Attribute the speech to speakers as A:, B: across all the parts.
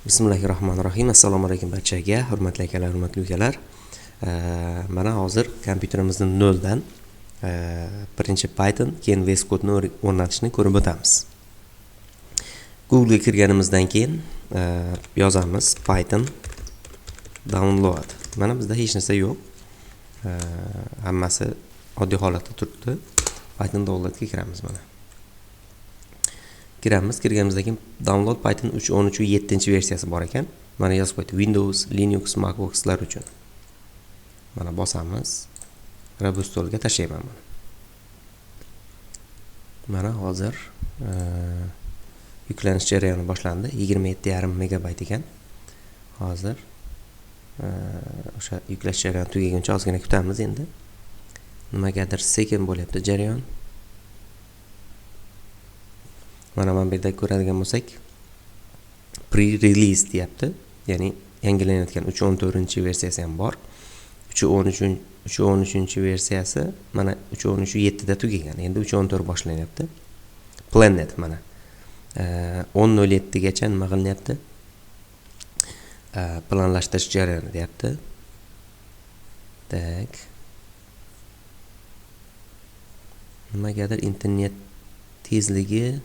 A: Bismillahirrohmanirrohim. Assalomu alaykum barchaga, hurmatli akalar, hurmatli ukalar. Mana hozir kompyuterimizni noldan birinchi Python, keyin VS Code'ni o'rnatishni ko'rib o'tamiz. Google'ga kirganimizdan keyin yozamiz Python download. Mana bizda hech narsa yo'q. Hammasi oddiy holatda turibdi. Python downloadga kiramiz mana. Kiramiz, kirganimizdan keyin download Python 3.13.7 versiyasi bor ekan. Mana yozib qo'ydi Windows, Linux, MacBook'lar uchun. Mana bosamiz. Va bu stolga tashlayman mana. Mana hozir yuklanish jarayoni boshlandi. 27,5 megabayt ekan. Hozir o'sha yuklash jarayoni tugaguncha ozgina kutamiz endi. Nimagadir sekin bo'lyapti jarayon. Mana bu yerda ko'radigan bo'lsak, pre-release deyapti. Ya'ni yangilanayotgan 3.14 versiyasi ham bor. 3.13 versiyasi mana 3.13.7 da tugagan. Endi 3.14 boshlanyapti. Planet mana. 10.07 gacha nima qilinyapti? Planlashtirish jarayoni deyapti. Tak. Nimagadir internet tezligi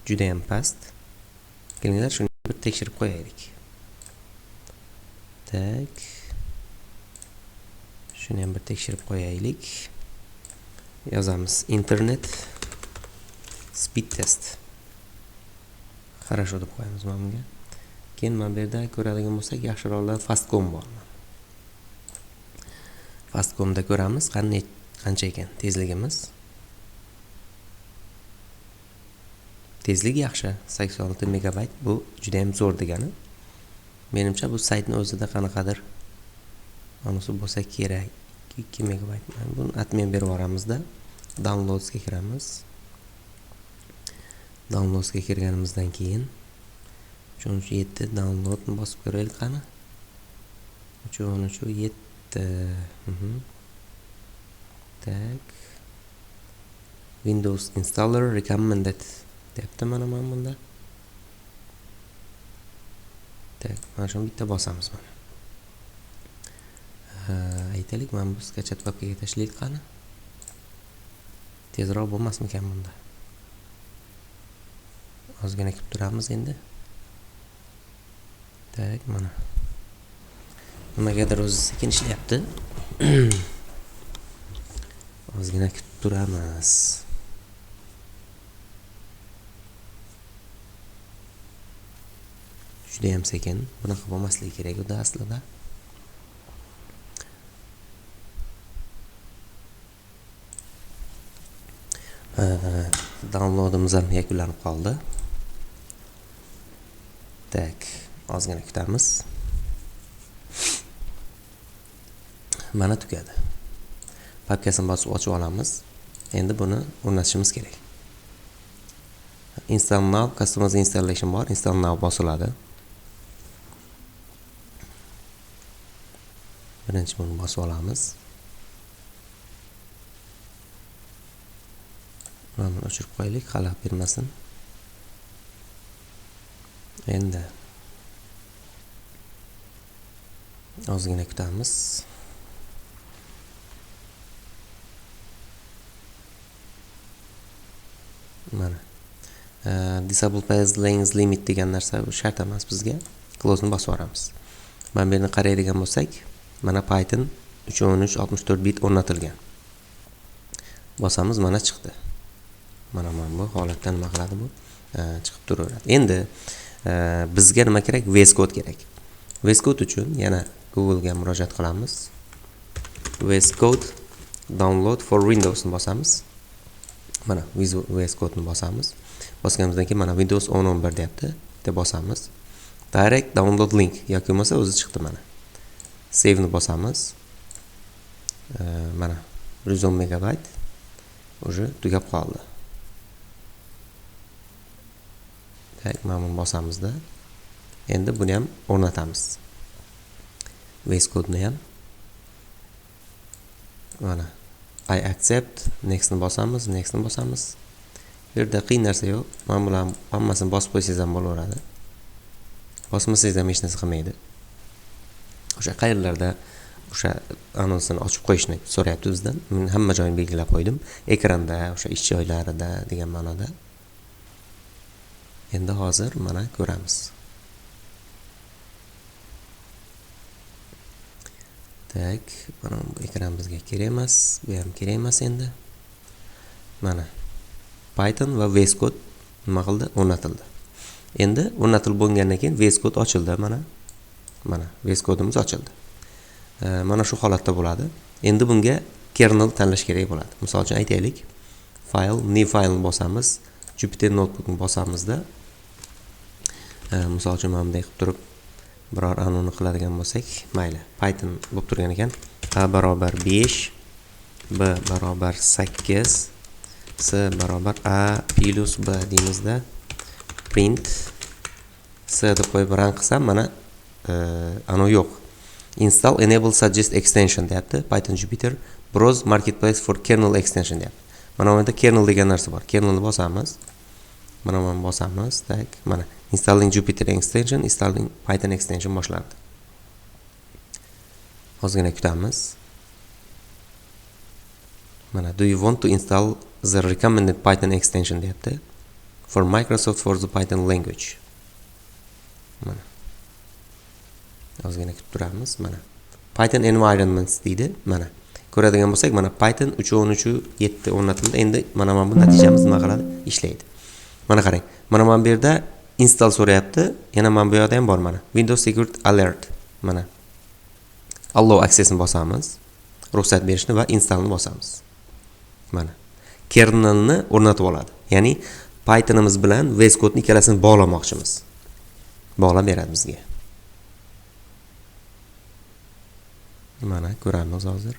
A: juda ham past. Kelinglar shuni bir tekshirib qo'yaylik. Tak. Shuni ham bir tekshirib qo'yaylik. Yozamiz internet speed test. Хорошо deb qo'yamiz mana bunga. Keyin mana bu yerda ko'radigan bo'lsak, yaxshiroqlar Fastcom bor. Fastcomda ko'ramiz qancha ekan tezligimiz. Tezlik yaxshi, 86 megabayt, bu juda ham zo'r degani. Menimcha bu saytni o'zida qanaqadir ma'nosi bo'lsa kerak. 2 megabayt. Mana buni admin berib yuboramizda, downloadsga kiramiz. Downloadsga kirganimizdan keyin 3.7 downloadni bosib ko'raylik qani. 3.7. Tak. Windows installer recommended deyapti mana bunda. Tak, mana shuni bitta bosamiz mana. Aytaylik, mana bu skachat papkaga tashlaylik qani. Tezroq bo'lmasmikan bunda? Ozgina kutib turamiz endi. Tak, mana. Nimagadir o'zi sekin ishlayapti. Ozgina kutib turamiz. Juda ham sekin. Bunaqa bo'lmasligi kerak edi aslida. Downloadimiz ham yakunlanib qoldi. Tak, ozgina kutamiz. Mana tugadi. Papkasini bosib ochib olamiz. Endi buni o'rnatishimiz kerak. Install now, customize installation bor. Install now bosiladi. Birinchi buni bosib olamiz. Mana buni o'chirib qo'yaylik, xalaq bermasin. Endi ozgina kutamiz. Mana. Disable page length limit degan narsa bu shart emas bizga. Close ni bosib yuboramiz. Mana bu yerni qaraydigan bo'lsak, mana Python 3.13.64 bit o'rnatilgan. Bosamiz, mana chiqdi. Mana bu holatda nima qiladi bu? Chiqib turaveradi. Endi bizga nima kerak? VS Code kerak. VS Code uchun yana Google ga murojaat qilamiz. VS Code download for Windows ni bosamiz. Mana VS Code ni bosamiz. Bosganimizdan keyin mana Windows 10.11 deyapti. Deb bosamiz. Direct download link yoki bo'lmasa o'zi chiqdi mana. Save ni bosamiz. Mana 110 megabayt уже tugab qoldi. Tak, mana buni bosamizda. Endi buni ham o'rnatamiz. VS Code ni ham. Mana I accept, next ni bosamiz, next ni bosamiz. Bu yerda qiyin narsa yo'q. Mana bularni hammasini bosib qo'ysangiz ham bo'laveradi. Bosmasangiz ham hech narsa qilmaydi. O'sha qayerlarda o'sha anonsini ochib qo'yishni so'rayapti bizdan. Men hamma joyini belgilab qo'ydim. Ekranda, o'sha ish joylarida degan ma'noda. Endi hozir mana ko'ramiz. Tak, mana bu ekran bizga kerak emas, bu ham kerak emas endi. Mana Python va VS Code nima qildi? O'rnatildi. Endi o'rnatilib bo'lgandan keyin VS Code ochildi mana. Mana VS Code'imiz ochildi. Mana shu holatda bo'ladi. Endi bunga kernel tanlash kerak bo'ladi. Misol uchun aytaylik, file, new file bosamiz, Jupyter Notebookni bosamizda, misol uchun mana bunday qilib turib biror anoni qiladigan bo'lsak, mayli, Python bo'lib turgan ekan. A barobar 5, B barobar 8, C barobar A plus B deymizda, print C deb qo'yib run qilsam, mana ano yo'q. Install enable suggest extension deyapti. Python Jupyter browse marketplace for kernel extension deyapti. Mana bu yerda kernel degan narsa bor. Kernelni bosamiz. Mana buni bosamiz. Tak, mana installing Jupyter extension, installing Python extension boshlandi. Ozgina kutamiz. Mana do you want to install the recommended Python extension deyapti. For Microsoft for the Python language. Mana ozgina kutib turamiz. Mana Python environments deydi. Mana ko'radigan bo'lsak, mana Python 3.13.7 o'rnatildi. Endi mana bu natijamiz nima qiladi? Ishlaydi. Mana qarang. Mana bu yerda install so'rayapti. Yana mana bu yerda ham bor mana. Windows Security Alert. Mana allow accessni bosamiz. Ruxsat berishni va installni bosamiz. Mana kernelni o'rnatib oladi. Ya'ni Pythonimiz bilan VS Code'ni ikkalasini bog'lamoqchimiz. Bog'lab beradi bizga. Mana ko'ramiz hozir.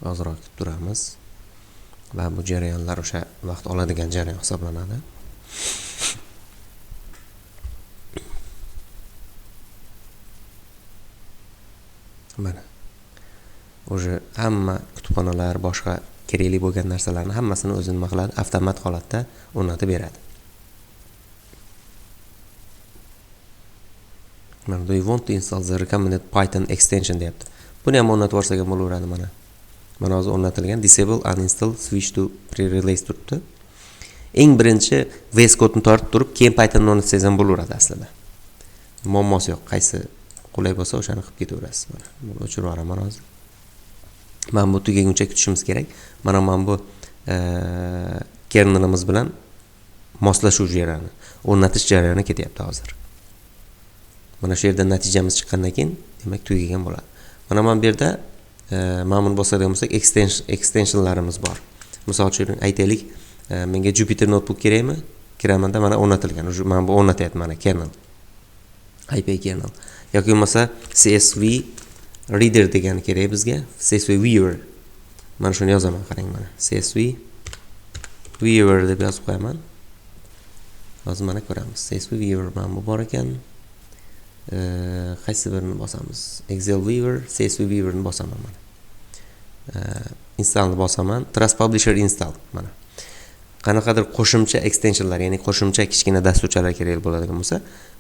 A: Ozroq kutib turamiz. Va bu jarayonlar o'sha vaqt oladigan jarayon hisoblanadi. Mana o'sha hamma kutubxonalar, boshqa kerakli bo'lgan narsalarni hammasini o'zi nima qiladi? Avtomat holatda o'rnatib beradi. Mana do you want to install the recommended Python extension deyapti. Buni ham o'rnatib yuborsak ham bo'laveradi mana. Mana hozir o'rnatilgan disable uninstall switch to pre-release turibdi. Eng birinchi VS Code'ni tortib turib, keyin Pythonni o'rnatsangiz ham bo'laveradi aslida. Muammosi yo'q. Qaysi qulay bo'lsa o'shani qilib ketaverasiz. Mana buni o'chirib yuboraman hozir. Mana bu tugaguncha kutishimiz kerak. Mana bu kernelimiz bilan moslashuv jarayoni, o'rnatish jarayoni ketyapti hozir. Mana shu yerda natijamiz chiqqandan keyin demak tugagan bo'ladi. Mana bu yerda mana buni bosadigan bo'lsak, extensionlarimiz bor. Misol uchun aytaylik, menga Jupyter Notebook kerakmi? Kiramanda mana o'rnatilgan. Уже mana bu o'rnatyapti mana kernel. IP kernel. Yoki bo'lmasa CSV reader degani kerak bizga. CSV viewer. Mana shuni yozaman, qarang mana. CSV viewer deb yozib qo'yaman. Hozir mana ko'ramiz. CSV viewer mana bu bor ekan. Qaysi birini bosamiz? Excel viewer, CSV viewerni bosaman mana. Installni bosaman. Trust Publisher install mana. Qanaqadir qo'shimcha extensionlar, ya'ni qo'shimcha kichkina dasturchalar kerak bo'ladigan bo'lsa,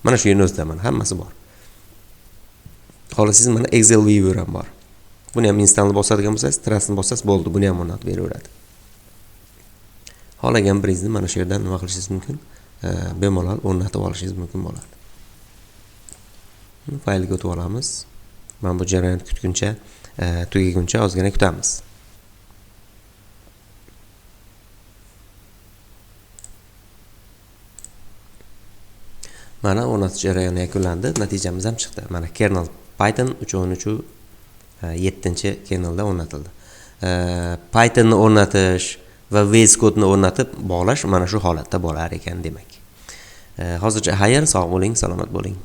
A: mana shu yerning o'zida mana hammasi bor. Xohlasangiz mana Excel viewer ham bor. Buni ham installni bosadigan bo'lsangiz, Trustni bossangiz bo'ldi, buni ham o'rnatib beraveradi. Xohlagan biringizni mana shu yerdan nima qilishingiz mumkin? Bemalol o'rnatib olishingiz mumkin bo'ladi. Faylga o'tib olamiz. Mana bu jarayon kutguncha, tugaguncha ozgina kutamiz. Mana o'rnatish jarayoni yakunlandi, natijamiz ham chiqdi. Mana kernel Python 3.13.7 kernelda o'rnatildi. Pythonni o'rnatish va VS Code'ni o'rnatib bog'lash mana shu holatda bo'lar ekan demak. Hozircha xayr, sog' bo'ling, salomat bo'ling.